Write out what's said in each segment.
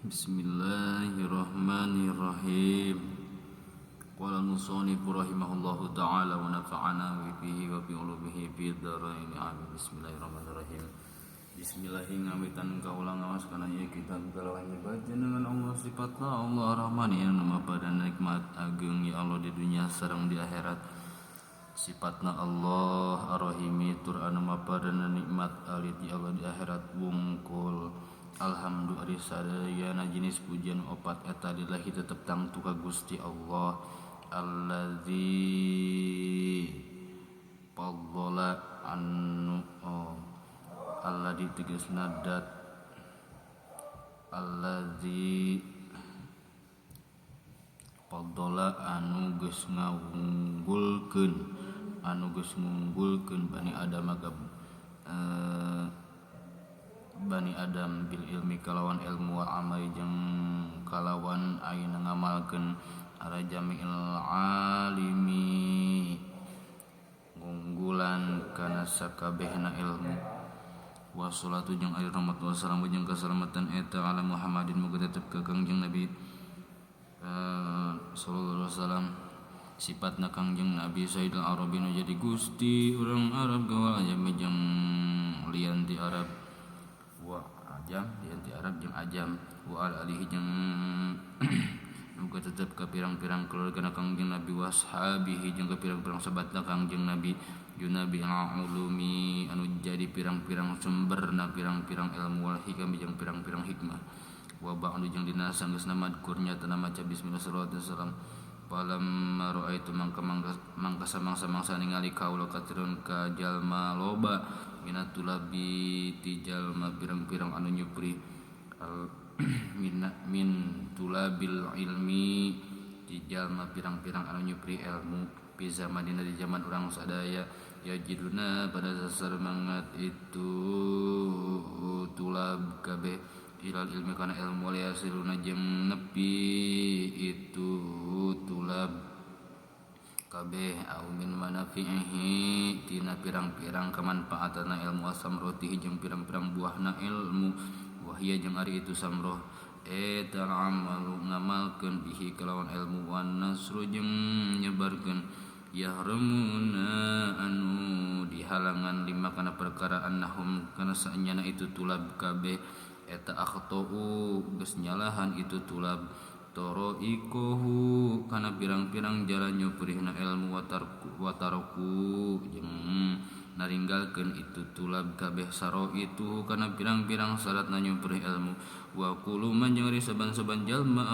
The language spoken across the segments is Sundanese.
Bismillahirrahmanirrahim. Qala al-musannif rahimahullahu ta'ala wa nafa'ana bihi wa bi ulumihi fid dharain. Amin. Bismillahirrahmanirrahim. Bismillahirrahmanirrahim. Ngawitan kaula ngawas kana ieu kitab kalawan nyebat jenengan Allah sifatna Allah Rahman yang nu pada nikmat agung ya Allah di dunia sareng di akhirat. Sifatna Allah Ar-Rahimi tur anu mapadana nikmat alit ya Allah di akhirat wungkul. Alhamdulillah sadayana jenis pujian opat eta lillahi tetep tangtu ka Gusti Allah allazi faddala anu alladzi tegasna dat allazi faddala anu geus ngunggulkeun Bani Adam ka Bani Adam bil ilmi kalawan ilmu wal amali jeung kalawan ayeuna ngamalkeun ala jami'il alimi ngunggulan kana sakabehna ilmu. Wassalatu jeung ari rahmat wassalamu jeung kasalamatan eta ala Muhammadin muga tetep ka Kangjeng Nabi sallallahu alaihi wasallam. Sifatna Kangjeng Nabi Sayyidul Arabi nu jadi gusti urang Arab gawal ajam jeung lian ti Arab wa ajam lian ti Arab jeung ajam wa al alihi jeung muga tetep ka pirang-pirang keluargana Kangjeng Nabi washabihi jeung ka pirang-pirang sahabatna Kangjeng Nabi junabi ulumi anu jadi pirang-pirang sumberna pirang-pirang ilmu wal hikam jeung pirang-pirang hikmah. Wa ba'du jeung dina sanggeusna madkur nyatana maca bismillah sallallahu alaihi wasallam. Falamma ra'aitu mangka mangka samangsa-mangsa ningali kaula katirun ka jalma loba minatulabi ti jalma pirang-pirang anu nyupri min tulabil ilmi ti jalma pirang-pirang anu nyupri ilmu pi zamanina di zaman urang sadaya yajiduna pada sasar mangat itu tulab kabeh ilal ilmi kana ilmu wal yasiluna jeung nepi itu tulab kabeh au min manafi'ihi tina pirang-pirang kamanfaatana ilmu asamrotihi jeung pirang-pirang buahna ilmu wahia jeung ari itu samroh eta amalu ngamalkeun bihi kalawan ilmu wan nasru jeung nyebarkeun yahrumuna anu dihalangan lima kana perkara annahum kana saenyana itu tulab kabeh eta akhtau geus nyalahan itu tulab toroikohu kana pirang-pirang jalan nyuprihna ilmu wataroku jeung naringgalkeun itu tulab kabeh saro itu kana pirang-pirang syaratna nyuprih ilmu wa kullu man jeung ari saban-saban jalma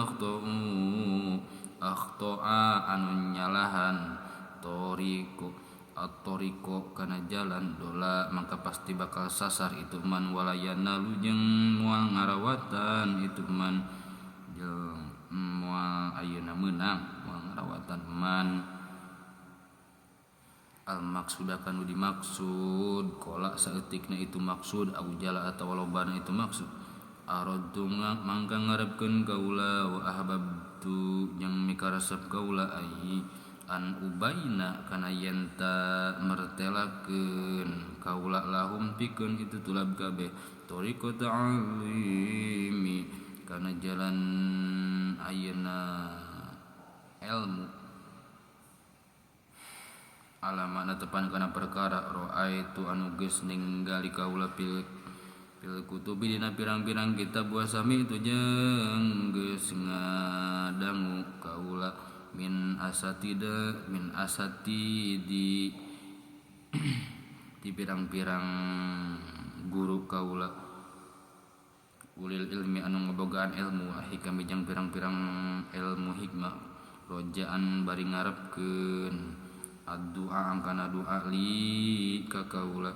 akhtoa anu nyalahan toriko at-tariqo kana jalan dola maka pasti bakal sasar itu man walayana lu jeung moal ngarawatan itu man jeung moal ayeuna meunang moal ngarawatan man. Al maksuda kanu dimaksud qala saeutikna itu maksud au jala atawa lobana itu maksud aradtu mangka ngarepkeun kaula wa ahbabtu jeung mikaresep kaula ai an ubaina kana yenta mertelakeun kaula lahum pikeun itu tulab kabeh tariqo ta'alimi kana jalan ayeuna ilmu alamana tepan kana perkara raaitu anu geus ninggali kaula pil kutubi dina pirang-pirang kitab wa sami itu jeung geus ngadangu kaula min asatida min asatidi di pirang-pirang guru kaula ulil ilmi anu ngebogaan ilmu hikam jeung pirang-pirang ilmu hikmah rojaan bari ngarepkeun addu'a angkana doa li ka kaula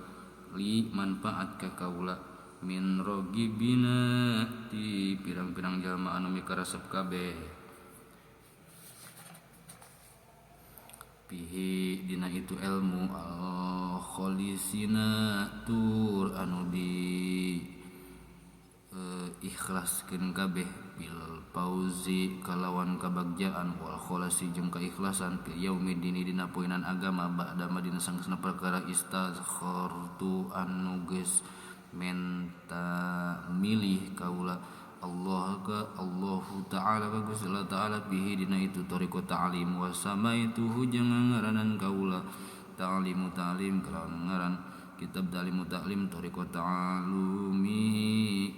li manfaat ka kaula min rogibina ti pirang-pirang jalma anu mikaresep kabeh pihi dina itu ilmu al kholisina tur anu di ikhlaskeun kabeh bil pauzi kalawan kabagjaan wal kholasi jeung kaikhlasan fil yaumiddin dina poenan agama ba'da madina sanggeusna perkara istakhartu anu geus menta milih kaula Allah ka Allahu ta'ala ka Gusti Allah ta'ala bihi dina itu thariqat ta'lim wa samaituhu jeung ngaranan kaula ta'limu ta'lim kalawan ngaran kitab ta'limu ta'lim thariqat ta'alumi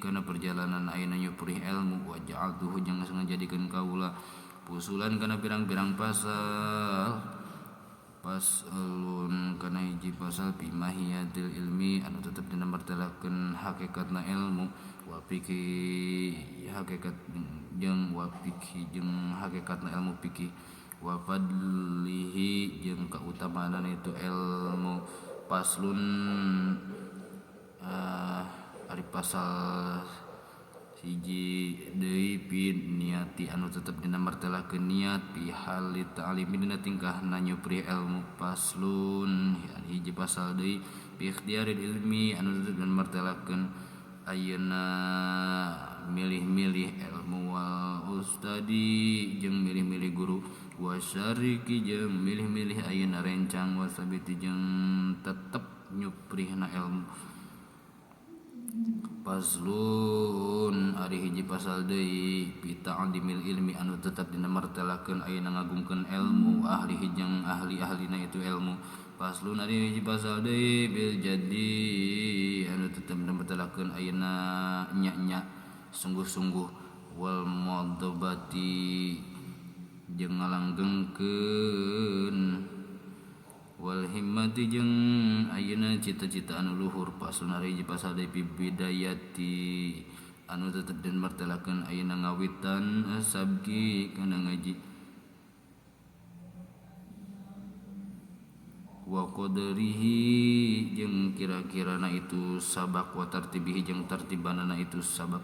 kana perjalanan ayeuna nyuprih ilmu wa ja'altuhu jeung ngajadikeun kaula pusulan kana pirang-pirang pasal paslun kana hiji pasal bimahiyatil ilmi anu tetep dina martelakeun hakikatna ilmu wa fikih hakikat jeung wa fikih jeung hakikatna ilmu fikih wa fadlihi jeung kautamaan itu ilmu paslun ari pasal hiji deui pin niati anu tetep dina martelakeun niat fi hali ta'limi dina tingkahna nyupri ilmu paslun hiji pasal deui fi ikhtiaril ilmi anu tetep dina martelakeun ayeuna milih-milih ilmu wal ustadi jeung milih-milih guru wasyariki jeung milih-milih ayeuna rencang wasabiti jeung tetep nyuprihna ilmu paslun ari hiji pasal deui fi ta'dimil ilmi anu tetep dina martelakeun ayeuna ngagungkeun ilmu ahli jeung ahli-ahlina itu ilmu paslun ari hiji pasal deui bil jadi anu tetep dina martelakeun ayeuna nya-nya sungguh-sungguh wal madzabati jeung ngalanggengkeun wal himmati jeung ayeuna cita-cita anu luhur paslun ari hiji pasal deui fi bidayati anu tetep den martelakeun ayeuna ngawitan sabki kana ngaji wa qadrihi jeung kira-kirana itu sabak wa tartibihi jeung tartibanana itu sabak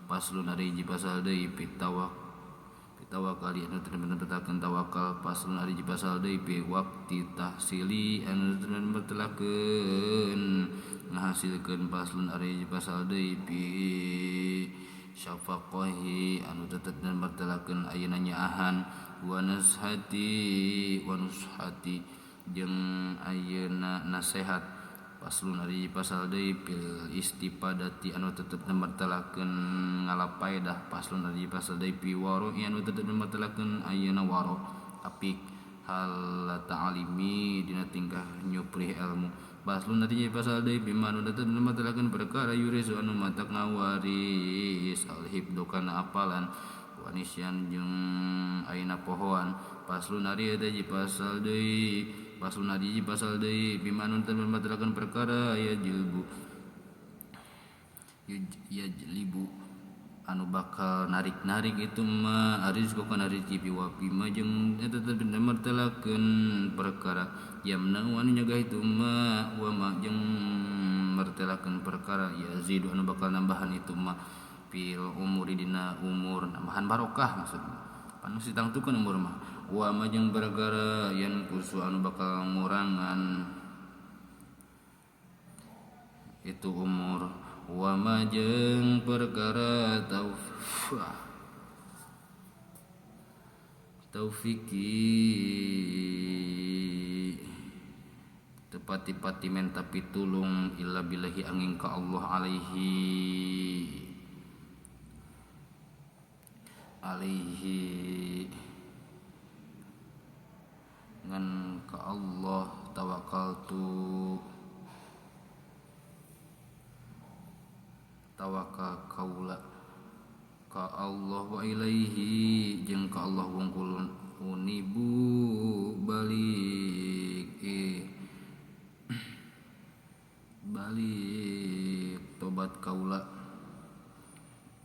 paslun ari hiji pasal deui fi tawakal anu tetep martelakeun tawakal paslun ari hiji pasal deui fi waqti tahsili anu tetep martelakeun ngahasilkeun paslun ari hiji pasal deui fi syafaqahi anu tetep martelakeun ayeuna nyaahan wa nashati wa nushati jeung ayeuna nasehat paslun ari pasal deui fil istipadati anu tetep martelakeun ngalapaedah paslun ari pasal deui fi waro anu tetep martelakeun ayeuna waro apik hal ta'alimi dina tingkah nyuprih ilmu paslun ari pasal deui bima anu tetep martelakeun perkara yurisu anu matak ngawaris al hibdu kana apalan wa nisyan jeung ayeuna pohoan paslun ari eta pasal deui paslun ari pasal deui bima anu tetep martelakeun perkara ya jilbu yajlibu anu bakal narik-narik itu mah arizqu kana rezeki wa bima jeung eta tetep martelakeun perkara yamna anu nyegah itu mah wa ma jeung martelakeun perkara yazidu anu bakal nambahan itu mah fil umuri dina umur nambahan barokah maksudna anu ditangtukeun umur mah wa ma jeung perkara yan kusu anu bakal ngurangan itu umur wa ma jeung perkara taufiki tepati-pati menta pitulung illa billahi angin ka Allah alaihi alaihi ngan ka Allah tawakkaltu tawakal kaula ka Allah wa ilaihi jeung ka Allah wungkul unibu balik balik tobat kaula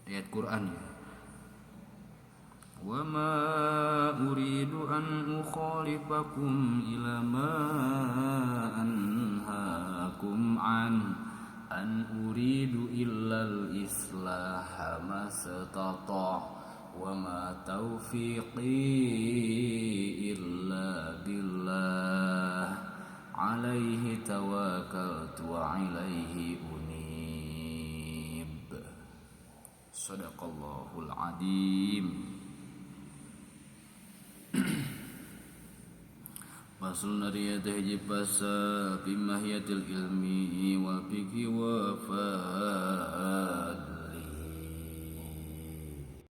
ayat Quran ya. Wa ma uridu an ukhalifakum ila ma anhaakum an an uridu illal islaha mastata'tu wa ma taufiqi illa billah alaihi tawakkaltu wa alaihi unib. Sadaqallahul adzim. Faslun ari eta hiji pasal fi mahiyatil ilmi wal fiqhi wa fadlihi.